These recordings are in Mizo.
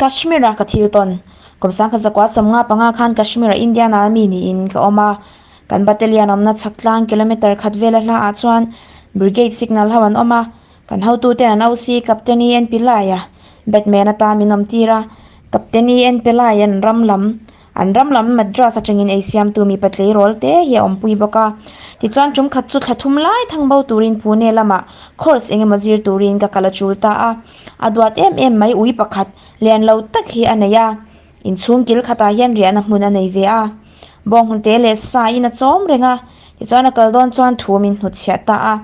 Kashmir-a ka thil tawn. Kum 1955 khan Kashmir-a Indian Army niin ka awm a. Kan battalion awmna chhak tlang kilometre khat vela hlaah chuan Brigade signal ho an awm a. Kan hotuten an OC Captain EN Pillai-a batman atan min awm tir a. Captain EN Pillai-a'n ram lam An ram lam Madras atangin ei siamtu mipa tleirawl te hi a awmpui bawk a. Tichuan tum khat chu thla thum lai thang bo turin Pune lamah course eng emaw zir turin ka kal a chul ta a. A duat em em mai ui pakhat lian lo tak hi a nei a. Inchhung kil khatah hian riahna hmun a nei ve a. Bawnghnute leh sa in a chawm reng a. Tichuan a kal dawn chuan thu min hnutchhiah ta a.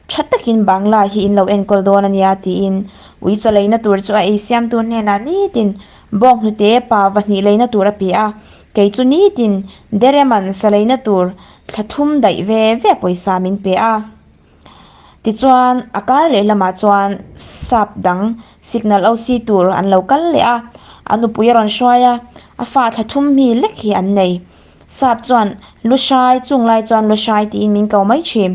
Tha takin Bangla hi in lo enkawl dawn a nia tiin ui chaw leina tur chu a ei siamtu hnenah nitin Bawnghnute pa va hnih leina tur a pe a, kei chu nitin Dereman sa leina tur thla thum daih ve ve pawisa min pe a. Tichuan a kar lehlamah chuan sap dang signal OC tur an lo kal leh a, a nupui a rawn hruai a, a fa thla thum mi lek hi an nei. Sap chuan Lushai chung lai chuan Lushai tiin min ko mai thin.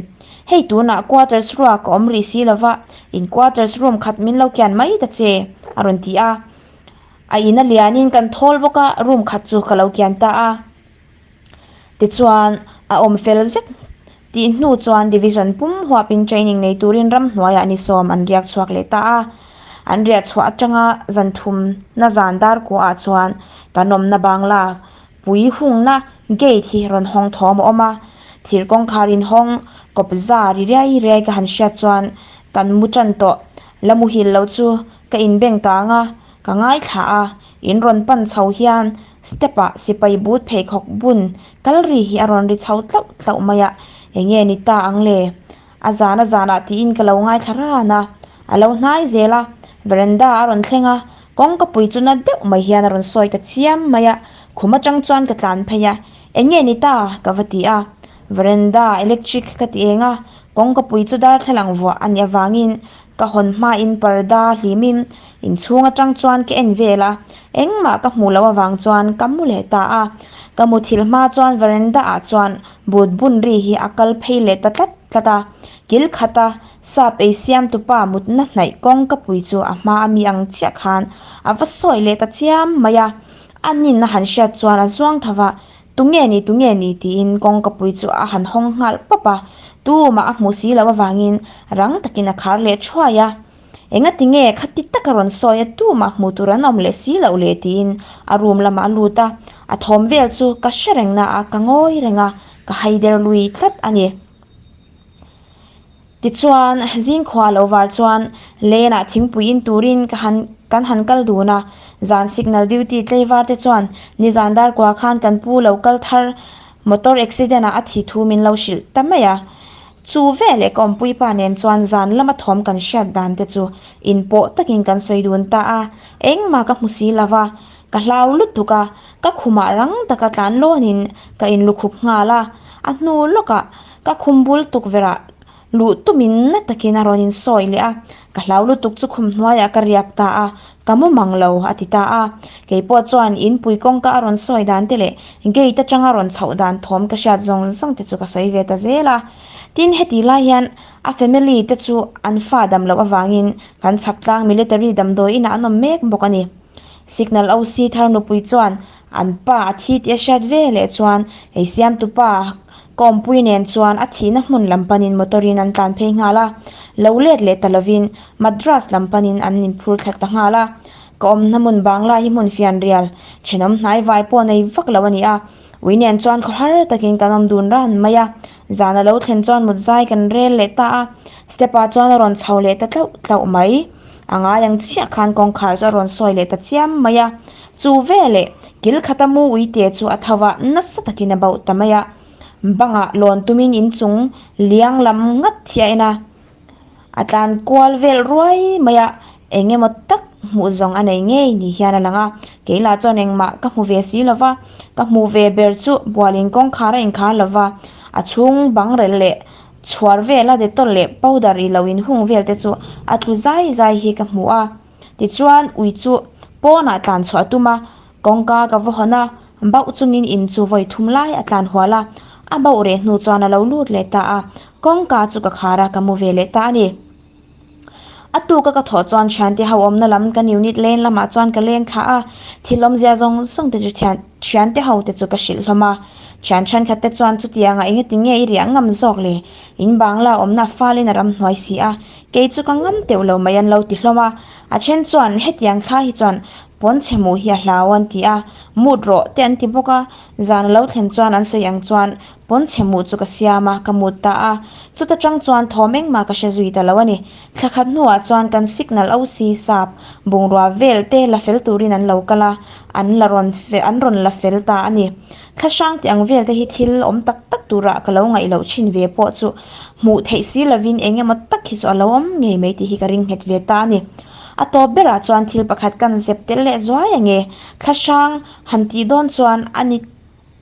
Hei tunah quarters ruak a awm rih si lova, in quarters room khat min lo kian mai ta che a rawn ti a. A ina lianin kan thawl bawk a, room khat chu ka lo kian ta a. Tichuan, a awm fel zet tih hnu chuan division pum huapin training nei turin ramhnuaiah ni sawm an riak chhuak leh ta a. An riah chhuah atanga zan thumna zan dar kuahah chuan kan awmna bangla pui hungna gate hi rawn hawng thawm a awm a. Thir kawngkhar inhawng kawp za ri riai riai ka han hriat chuan kan mu tan tawh. La muhil lo chu Ka inbeng tang a, ka ngaithla a, in rawn pan chho hian step ah sipai but pheikhawk bun kal ri hi a rawn ri chho tlauh tlauh mai a, enge ni ta ang le? A zan a zanah tiin ka lo ngaithla ran a, a lo hnai zel a, veranda a rawn thleng a, kawngka pui chu na deuh mai hian a rawn sawi ta chiam mai a, khum atang chuan ka tlan phei a, enge ni ta? ka va ti a, veranda electric ka ti eng a, kawngka pui chu darthlalang vuah a nih avangin Ka hawn hmain parda hlimin inchhung atang chuan ka en vel a, engmah ka hmuh loh avang chuan ka mu leh ta a. Ka muthilh hma chuan veranda ah chuan but bun ri hi a kal phei leh ta tlat tlat a. Kil khata sap ei siam tupa mutna hnaih kawng ka pui chu a hma ami ang chiah khan a va sawi leh ta chiam mai a. A nin a han hriat chuan a zuang tho va, Tunge ni, tunge ni? tiin kawngkapui chu a han hawng nghal pawp a, tumah a hmuh si loh avangin rang takin a khar leh thuai a. Engati nge khati taka rawn sawi a tumah hmuh tur an awm leh si loh le? tiin a room lamah a lut a, a thawm vel chu ka hre reng na a, ka ngawi reng a, ka haider lui tlat a ni. Tichuan, zingkhua lo var chuan lane-ah thingpui in turin ka han kan han kal dun a, zan signal duty tlei var te chuan nizan dar kua khan kan pu lo kal thar motor accident-ah a thi thu min lo hrilh ta mai a. Chu veleh ka awmpui pa nen chuan zan lama thawm kan hriat dan te chu inpawh takin kan sawi dun ta a, engmah ka hmu si lo va, ka hlau lutuk a, ka khumah rang taka tlan lawnin ka inlukhup nghal a, a hnu lawkah Ka khum bul tukverh ah luh tumin na takin a rawn insawi leh a, ka hlau lutuk chu khum hnuaiah ka riak ta a, ka mu mang lo a ti ta a. Kei pawh chuan inpui kawngka a rawn sawi dan te leh gate atanga rawn chhoh dan thawm ka hriat zawng zawng te chu ka sawi ve ta zel a. Tin, heti lai hian a family te chu an fa dam loh avangin kan chhak tlang military damdawi inah an awm mek bawk a ni. Signal OC thar nupui chuan an pa a thi tih a hriat ve leh chuan ei siamtupa Kawmpui nen chuan a thihna hmun lam panin motor-in an tlan phei nghal a, lo let leh ta lovin Madras lam panin an inphur thla ta nghal a. Ka awmna hmun Bangla hi hmun fianrial, thenawm hnai vai pawh nei vak lo a ni a. Ui nen chuan khawhar takin kan awm dun ran mai a, zan a lo thlen chuan mut zai kan rel leh ta a, step-ah chuan a rawn chho leh ta tlauh tlauh mai. A ngai ang chiah khan kawngkhar chu a rawn sawi leh ta chiam mai a. Chu veleh kil khata mu uite chu a tho a, nasa takin a bauh ta mai a. Bangah lawn tumin inchung liang lam ngat hi a en a, a tlan kual vel ruai mai a, eng emaw tak hmuh zawng a nei ngei ni hian a lang a. Keilah chuan engmah ka hmu ve si lo va, ka hmuh ve ber chu bualin kawngkhar a inkhar lo va, a chhung bang rel leh chhuar vela dettol leh powder i lo inhung vel te chu a tlu zai zai hi ka hmu a. Tichuan ui chu pawnah tlan chhuah a tum a, kawngka ka va hawn a, bauh chungin in chu vawi thum lai a tlan hual a, a bauh reh hnu chuan a lo lut leh ta a, kawngka chu ka khar a, ka mu ve leh ta a ni. A tuka ka thawh chuan thiante ho awmna lam kan unit leng lamah chuan ka leng thla a, thil awmzia zawng zawng te chu thiante ho te chu ka hrilh hlawm a. Thian thenkhat te chuan chutianga engati nge i riah ngam zawk le? In bangla awmna falin a ramhnuai si a, kei chu ka ngam teuh lo mai an lo ti hlawm a. A then chuan hetiang thla hi chuan pawn chhe hmuh hi a hlau an ti a, mut rawh te an ti bawk a. Zan a lo thlen chuan an sawi ang chuan pawn chhe hmuh chu ka siam a, ka mut ta a. Chuta tang chuan thawm engmah ka hre zui ta lo a ni. Thla khat hnuah chuan kan signal OC sap bungrua vel te la fel turin an lo kal a, an la rawn an rawn la fel ta a ni. Thla hrang tih ang vel te hi thil awm tak tak turah ka lo ngaih loh thin ve pawh chu hmuh theih si lovin eng emaw tak hi chu a lo awm ngei mai tih hi ka ring nghet ve ta a ni. A tawp berah chuan thil pakhat kan zep tel leh zuai ang e. Thla hrang han tih dawn chuan a ni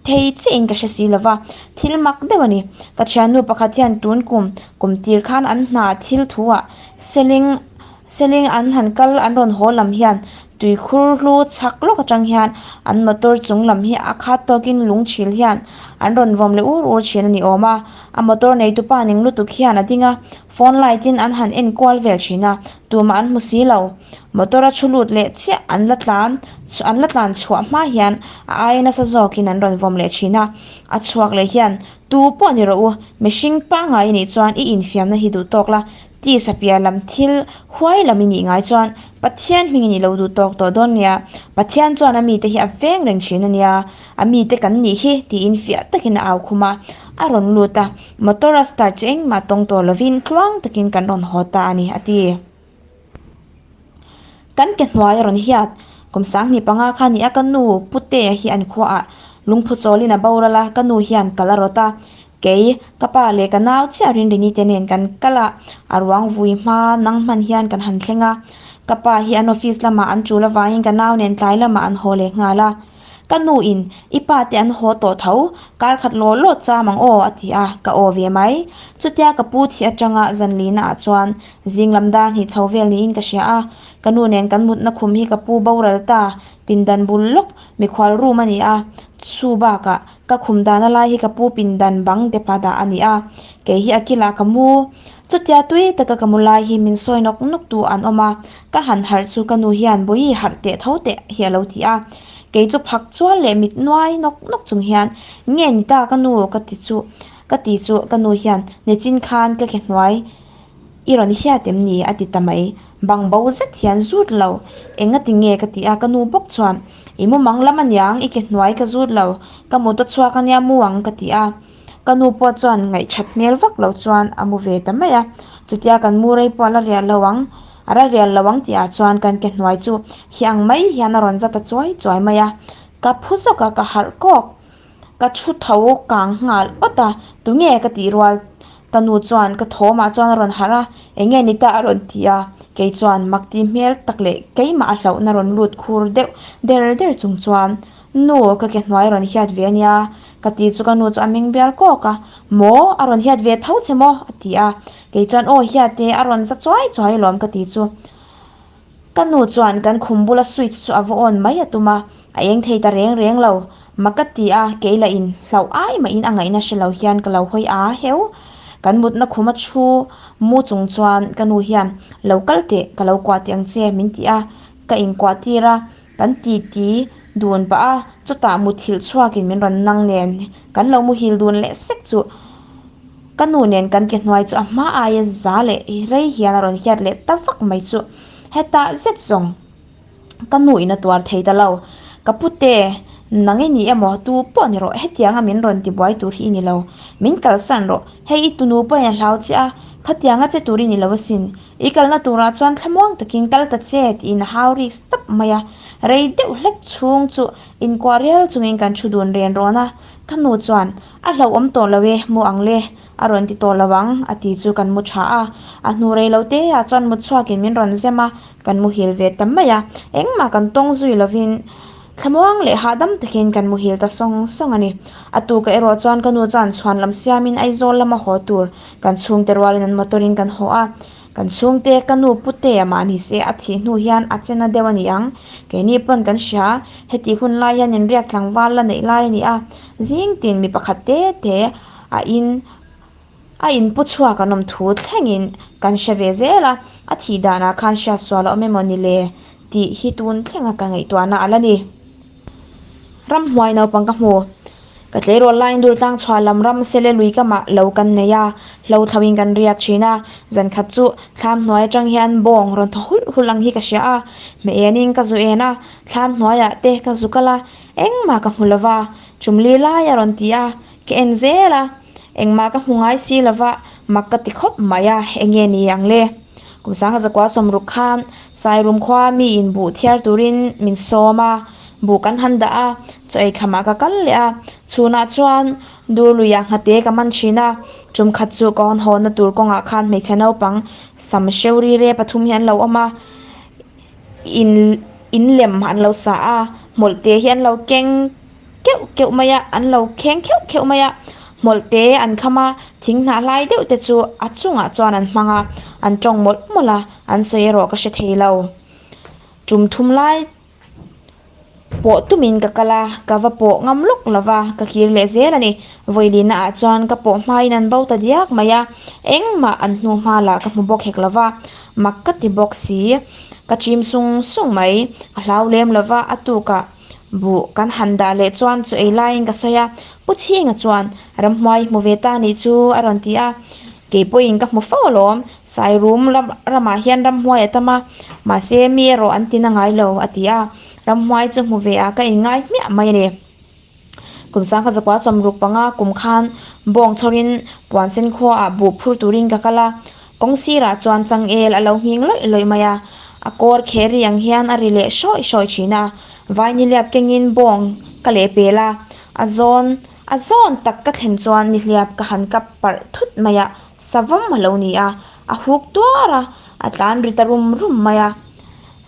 thei chiah in ka hre si lova, thil mak deuh a ni. Ka thiannu pakhat hian tun kum kum tir khan an hna thil thu ah selling selling an han kal an rawn haw lam hian tuikhur hlu chhak lawk atang hian an motor chung lam hi a khat tawkin lung thil hian an rawn vawm leh ur ur thin a ni awm a. A motor neitupa ning lutuk hian a ding a, phone light in an han en kual vel thin a, tumah an hmu si lo. Motor a thu lut leh chiah an la tlan an la tlan chhuah hma hian a aia nasa zawkin an rawn vawm leh thin a, a chhuak leh hian tu pawh ni rawh u, mihring pangngai i nih chuan i infiamna hi duh tawk la, tisa piah lam thil huai lam i nih ngai chuan Pathian hmingin i lo duh tawk tawh dawn nia, Pathian chuan a mite hi a veng reng thin a nia, a mite kan nih hi tiin fiah takin a au khum a, a rawn lut a, motor a start chu engmah tawng tawh lovin tluang takin kan rawn haw ta a ni a ti. Kan ke hnuai a rawn hiat. Kum 2005 kha ni a ka nu Putea hi an khuaah lungphu chawlin a boral a, ka nu hian kal a rawt a. Kei, ka pa leh ka nau chiah Rinrini te nen kan kal a, a ruang vui hma nang hman hian kan han thleng a. Ka pa hi an office lamah an tul avangin ka nau nen tlai lamah an haw leh nghal a. Ka nu in, I pa te an haw tawh tho, kar khat law law cham ang aw, a ti a, ka aw ve mai. Chutia ka pu thih atanga zanlina ah chuan zing lam dar hnih chho vel niin ka hria a, ka nu nen kan mutna khum hi ka pu boral ta, pindan bul lawk, mikhual room a ni a, chu bakah ka khum dana lai hi ka pu pindan bang depa dah a ni a, kei hi a kilah ka mu. Chutia tui taka ka mu lai hi min sawi nawk nawk tu an awm a, Ka han harh chu ka nu hian Bawihi harh teh tho teh hi a lo ti a. Kei chu phak chual leh mit nuai nawk nawk chung hian, Nge ni ta ka nu ka ti chu ka ti chu ka nu hian Nechin khan ka ke hnuai i rawn hiat em ni a ti ta mai. Bang bo zet hian zut lo. Enga ti nge ka ti a ka nu bawk chuan I mumang lam aniang i ke hnuai ka zut lo. Ka mut a chhuak ania mu ang ka ti a. Ka nu pawh chuan ngaihṭhat hmel vak lo chuan a mu ve ta mai a, chutia kan mu rei pawh a la riah lo ang, a la rial lo ang tihah chuan kan ke hnuai chu hi ang mai hian a rawn za ta chuai chuai mai a, ka phu zawk a, ka harh kawk, ka thu tho kang nghal awt a, tunge ka tih rual ka nu chuan ka thawmah chuan a rawn harh a, enge ni ta a rawn ti a, kei chuan makti hmel tak leh keimah a hlauhna rawn lut khur deuh der der chung chuan Nu, ka ke hnuai rawn hiat ve ania, ka ti chu ka nu chu a meng bial kawk a, Maw, a rawn hiat ve tho che maw? a ti a, kei chuan aw hiat e, a rawn za chuai chuai alawm ka ti chu. Ka nu chuan kan khum bula switch chu a va on mai a tum a, a eng thei ta reng reng lo. Ma ka ti a, kei lah in hlauh ai mahin a ngaihna hre lo hian ka lo hawi a heu. Kan mutna khum a thu mu chung chuan ka nu hian lo kal teh, ka lo kuah teh ang che min ti a, ka inkuah tir a. Kan titi dun pah a, chutah muthilh chhuakin min rawn nang nen kan lo muhil dun leh sek chu ka nu nen kan ke hnuai chu a hma aia za leh rei hian a rawn hiat leh ta vak mai chu hetah zet zawng ka nu in a tuar thei ta lo. Ka pute nang i ni emaw tu pawh ni rawh hetianga min rawn tibuai tur hi i ni lo, min kalsan rawh hei i tunu pawhin a hlau che a, khatianga che tur i ni lo asin. I kalna turah chuan thlamuang takin kal ta che tiin a hau rik stap mai a, rei deuh hlek chhung chu inkuah rial chungin kan thu dun ren rawn a, ka nu chuan a hlauhawm tawh lo e, mu ang le, a rawn ti tawh lo ang a ti chu kan mu tha a, a hnu rei lo te ah chuan mut chhuakin min rawn zem a, kan muhil ve ta mai a, engmah kan tawng zui lovin thlamuang leh hahdam takin kan muhil ta sawng sawng a ni. A tuka erawh chuan ka nu chuan chhuan lam siamin Aizawl lama haw tur Kan chhungte rualin an motor in kan haw a, kan chhungte ka nu Putea mah ni se a thih hnu hian a chena deuh a ni ang. Keini pawn kan hria, heti hun lai hian inriak tlangval la neih lai a ni a, zing tin mi pakhat te te a in A inpu chhuak an awm thu thlengin kan hre ve zel a, a thih danah khan hriatsual a awm emaw ni le tih hi tun thlenga ka ngaihtuahna a la ni. Ramhnuai naupang ka hmu. Ka tleirawl laiin Durtlang chhuah lam ram sele lui kamah lo kan nei a, hlo thloin kan riak thin a, zan khat chu thlam hnuai atang hian bawng rawn thaw hulh hulh ang hi ka hria a, hmeh enin ka zu en a, thlam hnuaiah te ka zu kal a, engmah ka hmu lova, chumli lai a rawn ti a, ka en zel a, engmah ka hmu ngai si lova, mak ka ti khawp mai a, enge ni ang le? Kum sangha zakua sawmruk khan Sairum khua miin buh thiar turin min sawm a, Buh kan han dah a, chaw ei khamah ka kal leh a, chhunah chuan dur luiah nghate ka man thin a, tum khat chu ka hawn hawnna tur kawngah khan hmeichhe naupang sam hreu ri re pathum hi an lo awm a, in in lem an lo sa a, hmawlhte hi an lo keng keuh keuh mai a, an lo kheng kheuh kheuh mai a, hmawlhte an kham a, thing hnah hlai deuh te chu a chungah chuan an hmang a, an tawng mawlh mawlh a, an sawi erawh ka hre thei lo. Tum thum lai Pawh tumin ka kal a, ka va pawh ngam lawk lo va, ka kir leh zel a ni. Vawilina ah chuan ka pawh hmain an bo ta diak mai a, engmah an hnu hma lah ka hmu bawk hek lo va, mak ka ti bawk si. Ka chim sung sung mai, ka hlau lem lo va, a tukah buh kan han dah leh chuan chaw ei laiin ka sawi a, Pu Chhinga chuan ramhnuai hmu ve ta nih chu a rawn ti a. Kei pawhin ka hmu fo alawm, Sairum ramah hian ramhuai a tam a, mahse mi erawh an tina ngai lo, a ti a. Ramhuai chu hmu ve ah ka inngai hmiah mai a ni. Kum sangkha zakua sawmruk panga kum khan bawng chhoin Puansen khuaah buh phur turin ka kal a, kawng sirah chuan changel a lo nghing lawih lawih mai a, a kawr kheh ri ang hian a ri leh hrawi hrawi thin a. Vainiliap kengin bawng ka lehpel a, a zawn A zawn tak ka thlen chuan nihliap ka han kap parh thut mai a, savawm a lo ni a, a huk tuar a, a tlan ri ta rum rum mai a.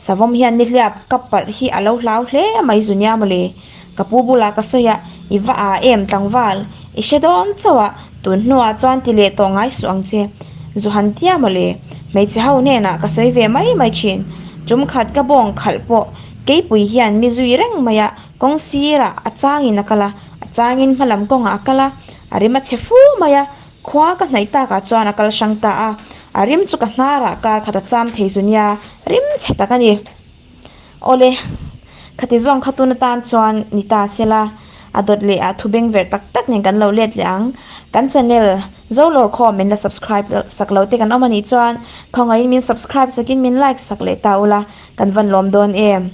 Savawm hian nihliap kap parh hi a lo hlau hle mai zu nia mawle. Ka pu bulah ka sawi a, i va aa em tlangval, i hre dawn chauh a, tun hnuah chuan ti leh tawh ngai suh ang che. Zu han tia mawle, hmeichhe ho hnenah ka sawi ve mai mai thin. Tum khat ka bawng khalh pawh keipui hian mi zui reng mai a, Kawng sirah a changin a kal a, a changin hma lam kawngah a kal a, a rim a chhe fu mai a, khua ka hnaih takah chuan a kal hrang ta a, a rim chu ka hnarah kar khat a cham thei zu nia, rim chhe tak a ni. Awle, khati zawng kha tun atan chuan ni ta sela, a dawt leh ah thu beng verh tak tak nen kan lo let leh ang. Kan channel Zolawrkhawm min la subscribe sak lo te kan awm a nih chuan khawngaihin min subscribe sakin min like sak leh ta ula, kan van lawm dawn em.